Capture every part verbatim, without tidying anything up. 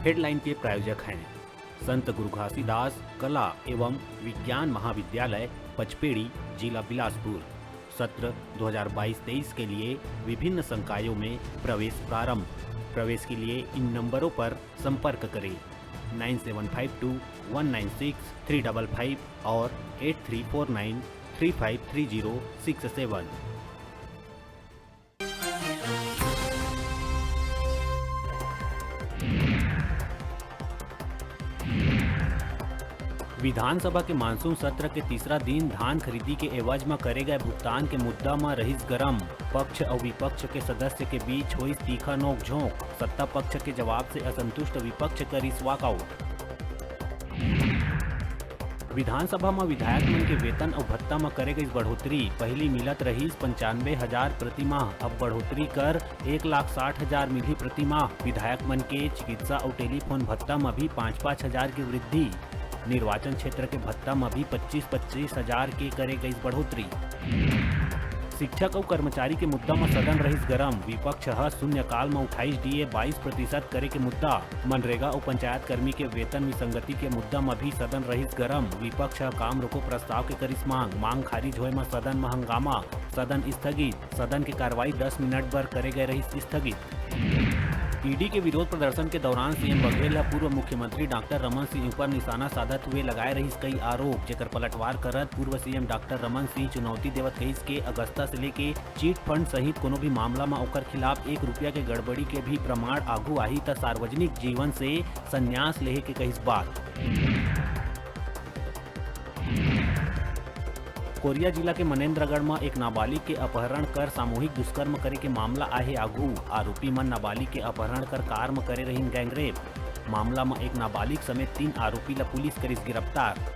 Headline के प्रायोजक हैं संत गुरु घासीदास कला एवं विज्ञान महाविद्यालय पचपेड़ी, जिला बिलासपुर। सत्र दो हज़ार बाईस तेईस के लिए विभिन्न संकायों में प्रवेश प्रारंभ। प्रवेश के लिए इन नंबरों पर संपर्क करें, nine seven five two one nine six three double five और eight three four nine three five three zero six seven. विधानसभा के मानसून सत्र के तीसरा दिन धान खरीदी के एवज म करे गए भुगतान के मुद्दा म रहिस गरम। पक्ष अउ विपक्ष के सदस्य के बीच होइस तीखा नोकझोंक। सत्ता पक्ष के जवाब से असंतुष्ट विपक्ष करिस वॉकआउट। विधानसभा म विधायक मन के वेतन अउ भत्ता म करे गइस बढ़ोतरी। पहिली मिलत रहिस पंचानबे हजार प्रति माह, अब बढ़ोतरी कर एक लाख साठ हजार मिलही प्रति माह। विधायक मन के चिकित्सा अउ टेलीफोन भत्ता म भी पाँच पाँच हजार के वृद्धि। निर्वाचन क्षेत्र के भत्ता म भी पच्चीस पच्चीस हजार के करे गइस बढ़ोतरी। शिक्षक अउ कर्मचारी के मुद्दा म सदन रहिस गरम। विपक्ष ह शून्यकाल म उठाइस डीए बाईस प्रतिशत करे के मुद्दा। मनरेगा अउ पंचायत कर्मी के वेतन विसंगति के मुद्दा म भी सदन रहिस गरम। विपक्ष ह काम रोको प्रस्ताव के करिस मांग। मांग खारिज होए म सदन म हंगामा, सदन स्थगित। सदन के कार्रवाई दस मिनट बर करे गए रहिस स्थगित। ईडी के विरोध प्रदर्शन के दौरान सीएम बघेल ह पूर्व मुख्यमंत्री डॉक्टर रमन सिंह ऊपर निशाना साधत हुए लगाए रहिस कई आरोप, जेकर पलटवार करत पूर्व सीएम डॉक्टर रमन सिंह चुनौती देवत कहिस के अगस्ता से लेके चिट फंड सहित कोनो भी मामला म ओकर खिलाफ एक रुपया के गड़बड़ी के भी प्रमाण आगू आही त सार्वजनिक जीवन से संन्यास लेहे के कहिस बात। कोरिया जिला के मनेंद्रगढ़ म एक नाबालिग के अपहरण कर सामूहिक दुष्कर्म करे के मामला आए हे आगू। आरोपी मन नाबालिग के अपहरण कर कार म करे रहिन गैंगरेप। मामला म एक नाबालिग समेत तीन आरोपी ल पुलिस करिस गिरफ्तार।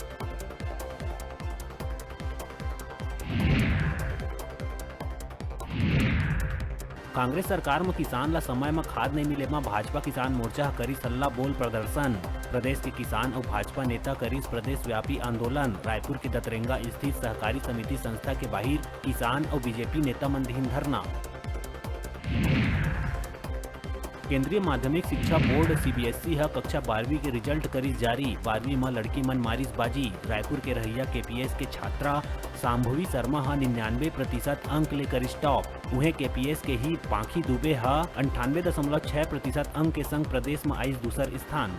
कांग्रेस सरकार म किसान ल समय म खाद नइ मिले म भाजपा किसान मोर्चा ह करिस हल्ला बोल प्रदर्शन। प्रदेश के किसान अउ भाजपा नेता करिस प्रदेश व्यापी आंदोलन। रायपुर के दतरेंगा स्थित सहकारी समिति संस्था के बाहिर किसान अउ बीजेपी नेता मन दिहिन धरना। केंद्रीय माध्यमिक शिक्षा बोर्ड सीबीएसई ह कक्षा बारहवीं के रिजल्ट करिस जारी। बारहवीं म लड़की मन मारिस बाजी। रायपुर के रहइया केपीएस के छात्रा शांभवी शर्मा ह निन्यानवे प्रतिशत अंक ले करिस टॉप। उहें केपीएस के ही पाखी दुबे ह अंठानवे दशमलव छह प्रतिशत अंक के संग प्रदेश म आइस दूसर स्थान।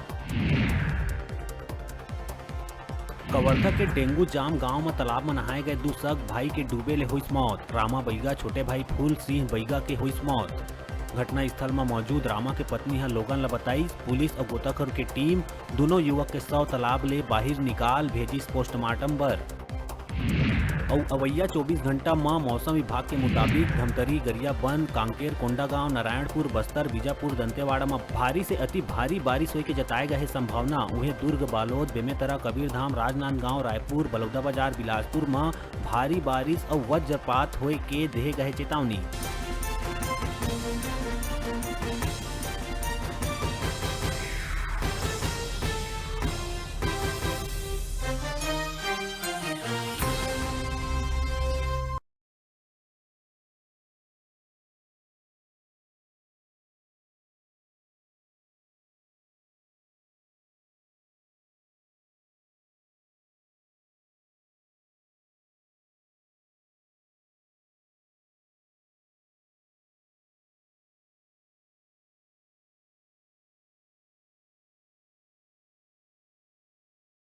कवर्धा के डेंगू जाम गांव म तालाब म नहाए गए दू सग भाई के डूबे ले होइस मौत। रामा बैगा छोटे भाई फूल सिंह बैगा के होइस मौत। घटनास्थल म मौजूद रामा के पत्नी ह लोगन ल बताइस। पुलिस अउ गोताखोर के टीम दुनों युवक के शव तालाब ले बाहिर निकाल भेजिस पोस्टमार्टम बर। अउ अवइया चौबीस घंटा म मौसम विभाग के मुताबिक धमतरी, गरियाबंद, कांकेर, कोंडागांव, नारायणपुर, बस्तर, बीजापुर, दंतेवाड़ा म भारी से अति भारी बारिश होए के जताए गए हे संभावना। उहें दुर्ग, बालोद, बेमेतरा, कबीरधाम, राजनांदगांव, रायपुर, बलौदाबाजार, बिलासपुर म भारी बारिश अउ वज्रपात होए के देहे गए चेतावनी।